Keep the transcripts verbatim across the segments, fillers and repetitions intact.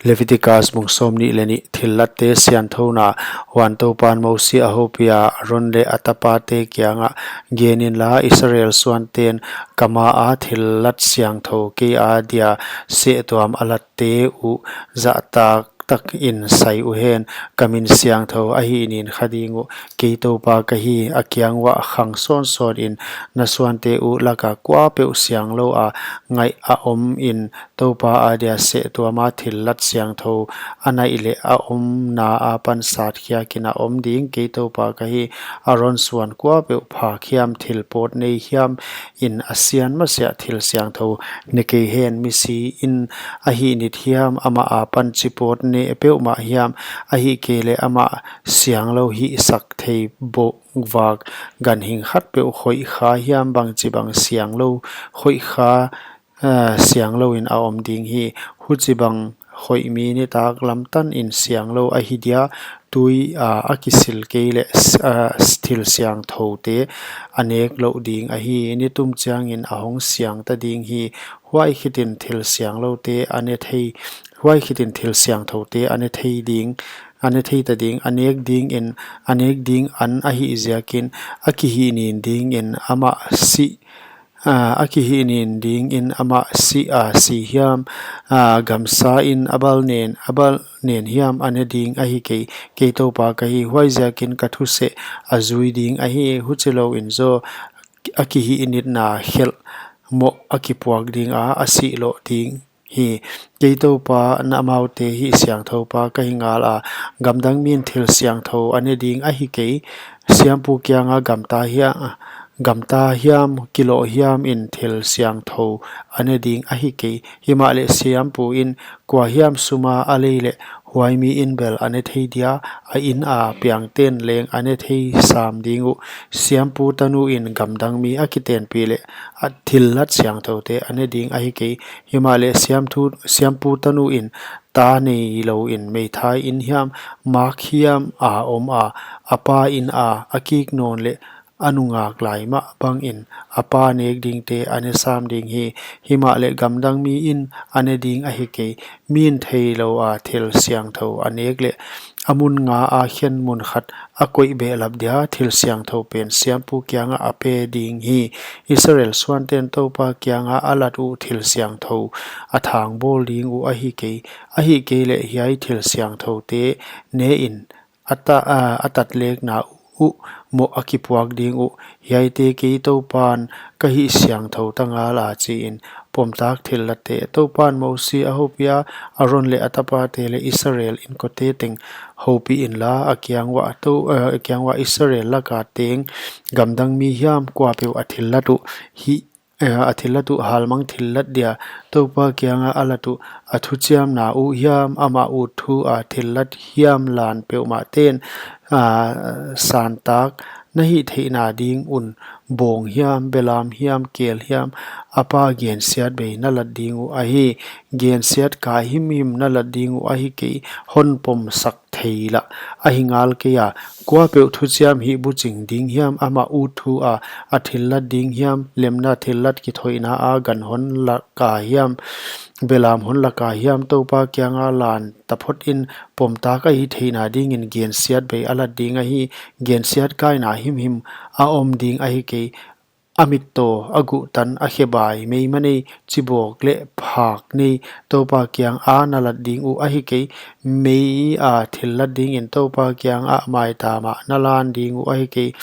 Leviticus bung sawmnih leh nih. Thillatte siangthouna. Huan Toupan Mosi a houpiha, Aron leh a tapate kiangah, Gen inla, Israel suanten, Ka maa thillat siangthou kei adia sehtuam a latte uh zahtak takin sai uhen. Ka min siangthou ahihnin kha ding uh. Kei Toupa ka hi. A kiang uah khang sawnsawnin na suante uh laka kuapeuh sianglouin a ngaih a omin, Toupa adia sehtuama thillat siangthou a naih leh a omna apan satkhiakin a om ding. Kei Toupa ka hi. Aron suan kuapeuh phak hiam, thil pawt nei hiamin a sian masiah thil siangthou ne kei hen. Misiin a hihnit hiam, amah apan chi pawt ne peuhmah hiam, ahihkeileh amah sianglou hihsak thei boh vak ganhing khatpeuh khoih kha hiam, bangchibang sianglou khoih kha, ah, sianglouin a om ding hi. Huchibang khoih mi nitaklam tanin sianglou ahi dia, tui, ah, a kisil kei leh, s-, ah, s-, thil siangthoute a nek louh ding ahi. Nitum chiangin a hong siangta ding hi. Huai khitin thil siangloute a ne thei, huai khitin thil siangthoute a ne thei ding, a ne theita ding, a nek dingin, a nek ding an ahih ziakin, a kihihnin dingin amah si, ah, a kihihnin dingin amah si, ah, si hiam, ah, gamsain a bal nen, a bal nen hiam a ne ding ahi kei. Kei Toupa ka hi. Huaiziakin ka thuseh a zui ding ahi. Huchilouin zaw a kihihnitna khelh moh a kipuak dinga, a sih loh ding hi. Kei Toupa, na amaute hihsiangthoupa ka hi ngala. Gamdang min thil siangthou a ne ding ahi kei. Siampu kianga gamta hia-, gamta hiam, kiloh hiamin thil siangthou a ne ding ahi kei. Himahleh siampuin kua hiam suma a lei leh, huai miin bel a ne thei dia, a ina piangten leng a ne thei sam ding uh. Siampu tanuin gamdang mi a kitenpih leh, a thillat siangthoute a ne ding ahi kei. Himahleh siamthu-, siampu tanuin ta neilouin meithai in hiam, mak hiama om a, a pa ina a kik nawn leh, a nungak lai mah bangin a pa nek dingte a ne sam ding hi. Himahleh gamdang miin a ne ding ahi kei. Min theiloua thil siangthou a nek leh, a mun ngaa khen mun khat a koih behlap dia thil siangthou pen siampu kiangah a pe ding hi. Israel suanten Toupa kianga a lat uh thil siangthou a thangbawl ding uh ahi kei. Ahihkeileh hiai thil siangthoute nein a ta-, a, a tatlekna uh moh a kipuak ding uh. Hiaite kei Toupan ka hihsiangthou ta ngala, chiin. Pomtak thillatte. Toupan Mosi a houpiha, Aron leh a tapate leh Israel inkote teng houpih inla, a kiang uah tou-, eh, a kiang uah Israel laka teng gamdang mi hiam kuapeuh a thillat uh hih eh, a thillat uh halmang thillat dia, Toupa kianga a lat uh, a thuchiamna uh hiam, amah utthu a thillat hiam lan peuhmah ten, ah, santak na hih theihna ding un, bawng hiam, belam hiam, kel hiam, a pa gensiatbei na lat ding uh ahi. Gensiat kai himhim na lat ding uh ahi kei, hon pomsak thei lah ahi ngal kei a. Kuapeuh thuchiam hih buching ding hiam, amah utthu a, a thillat ding hiam, lemna thillat kithoihna a gan hon laka hiam, belam hon laka hiam, Toupa kianga lan taphotin pomtak a hih theihna dingin gensiatbei a lat ding ahi. Gensiat kaina himhim a om ding ahi kei. A mittaw, a guhtan, a khebai, meimanei, chibawk leh phak nei, Toupa kianga na lat ding uh ahi kei. Meia thillat dingin Toupa kianga maitamah na lan ding uh ahi kei.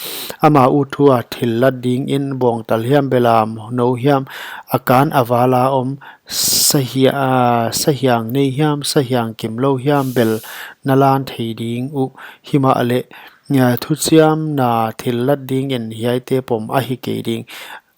Ama utthu a thillat dingin bawngtal hiam, belam nou hiam, a kan a vala om, sahia-, ah, sahiang nei hiam, sahiang kimlou hiam bel na lan thei ding uh. Himahleh, ah, thuchiamna thillat dingin hiaite pom ahi kei ding.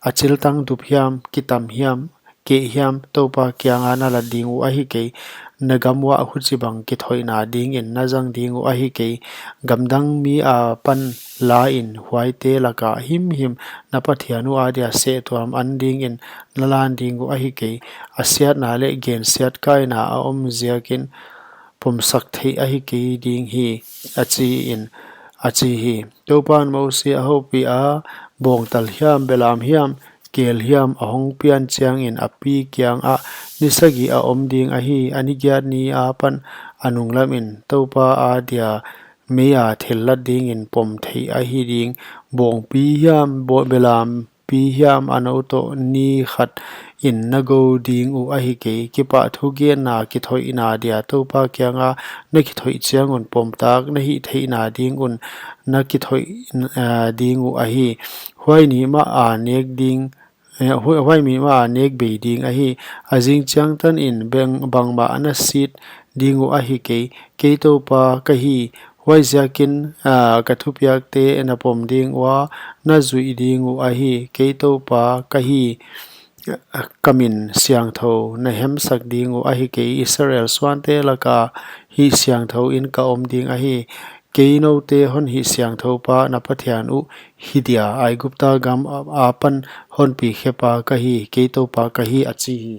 A chiltang dup hiam, kitam hiam, keh hiam, Toupa kianga na lat ding uh ahi kei. Na gam uah huchibang kithoihna dingin na zang ding uh ahi kei. Gamdang mi apan lain huaite laka himhim na Pathian uh adia sehtuam an dingin na lan ding uh ahi kei. A siatna leh gensiat kaina a om ziakin pomsak theih ahi kei ding hi, a chiin, a chi hi. Toupan Mosi a houpiha, bawngtal hiam, belam hiam, kel hiam a hong pian chiangin a pi kiangah ni sagih a om ding ahi. A ni giat ni apan a nunglamin Toupa adia mei a thillat dingin pom theih ahi ding. Bawngpi hiam, bo-, belampi hiam a nou toh ni khat in na gou ding uh ahi kei. Kipahthugena kithoihna dia Toupa kianga na kithoih chiang un pomtak na hihtheihna ding un na kithoih, eh, ding uh ahi. Huai ni mah a nek ding, eh, huai, huai ni mah a nek bei ding ahi. A zing chiang tanin beng, bangmah na sit ding uh ahi kei. Kei Toupa ka hi. Huaiziakin, ah, ka thupiakte na pom ding ua, na zuih ding uh ahi. Kei Toupa ka hi. Ka min siangthou na hemsak ding uh ahi kei. Israel suante laka hihsiangthou in ka om ding ahi. Kei noute hon hihsiangthou pa na Pathian uh hi dia, Aigupta gam apan hon pi khe pa ka hi. Kei Toupa ka hi, a chi hi.